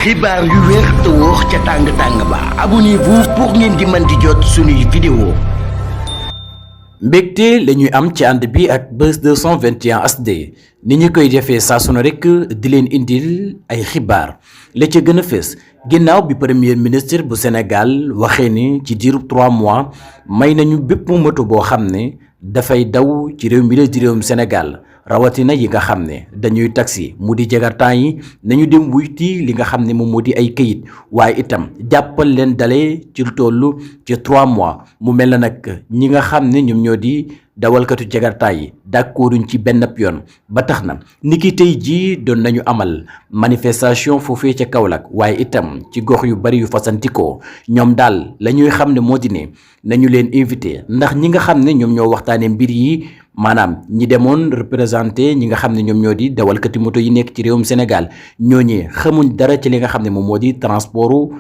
xibaar yu wér te wóor ca tàng ba abonnez-vous pour ngeen di mën di jot suñuy vidéo. mbégte la ñuy am ci ànd bi ak Buzz 221 HD ni ñu koy defee saa su ne rek di leen indil ay xibaar la ca gën a fës ginnaaw bi premier ministre bu Sénégal waxee ni ci diirub 3 mois may nañu bépp moto boo xam ne dafay daw ci réew mi la di réewum Sénégal rawatina yi nga xam ne dañuy taxi mu di jagartaan yi nañu dem wuyti li nga xam ne moom moo di ay këyit waaye itam jàppal leen dalee ci lu toll ci 3 mois mu mel na nag ñi nga xam ne ñoom ñoo di dawalkatu jagartaay yi d'accorduñ ci benn yoon ba tax na niki tey jii doon nañu amal manifestation foofee ca Kaolack waaye itam ci gox yu bari yu fasantikoo ñoom daal la ñuy xam ne moo di ne nañu leen invité ndax ñi nga xam ne ñoom ñoo waxtaanee mbir yi maanaam ñi demoon représenté ñi nga xam ne ñoom ñoo di dawalkati moto yi nekk ci réewum Sénégal ñooñee xamuñ dara ci li nga xam ne moom moo di transportu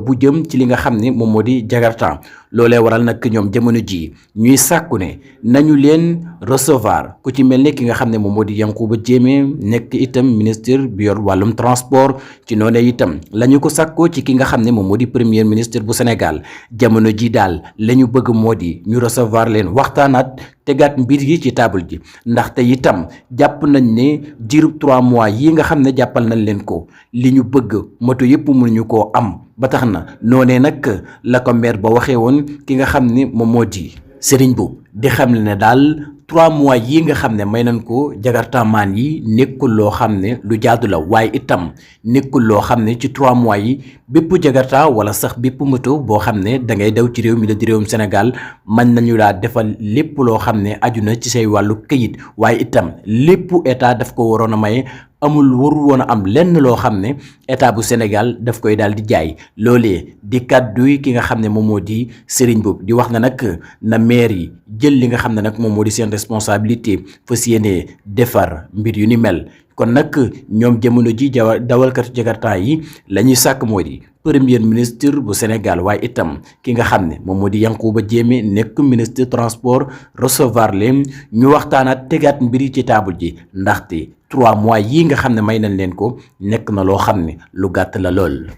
bu jëm ci li nga xam ne moom moo di jagarta loolee waral nag ñoom jamono ji ñuy sàkku ne nañu leen recevoir ku ci mel ne ki nga xam ne moom moo di Yankhoba Diémé nekk itam ministre bi yor wàllum transport ci noonee itam la ñu ko sàkkoo ci ki nga xam ne moom moo di premier ministre bu Sénégal jamono ji daal la ñu bëgg moo di ñu recevoir leen waxtaanaat tegaat mbir yi ci table ji ndaxte itam jàpp nañ ne diirub 3 mois yi nga xam ne jàppal nañ leen ko li ñu bëgg moto yëpp mënuñu koo am ba tax na noonee nag la ko maire ba waxee woon ki nga xam ne moom moo di Serigne Mboup di xam ne daal 3 mois yi nga xam ne may nañ ko jagartamaan yi nekkul loo xam ne lu jaadu la waaye itam nekkul loo xam ne ci 3 mois yi bépp jagarta wala sax bépp moto boo xam ne da ngay daw ci réew mi la di réewum Sénégal mën nañu laa defal lépp loo xam ne aju na ci say wàllu këyit waaye itam lépp état daf ko waroon a maye. amul warul woon a am lenn loo xam ne état bu Sénégal daf koy daal di jaay loolee di kàddu ki nga xam ne moom moo di Serigne Mboup di wax na nag na maire yi jël li nga xam ne nag moom moo di seen responsabilité fas yéene defar mbir yu ni mel kon nag ñoom jamono ji dawalkatu jagarta yi la ñuy sàkk moo di premier ministre bu Sénégal waaye itam ki nga xam ne moom moo di Yankhoba Diémé nekk ministre transport recevoir leen ñu waxtaanaat tegaat mbir yi ci table ji ndaxte 3 mois yi nga xam ne may nañ leen ko nekk na loo xam ne lu gàtt la lool.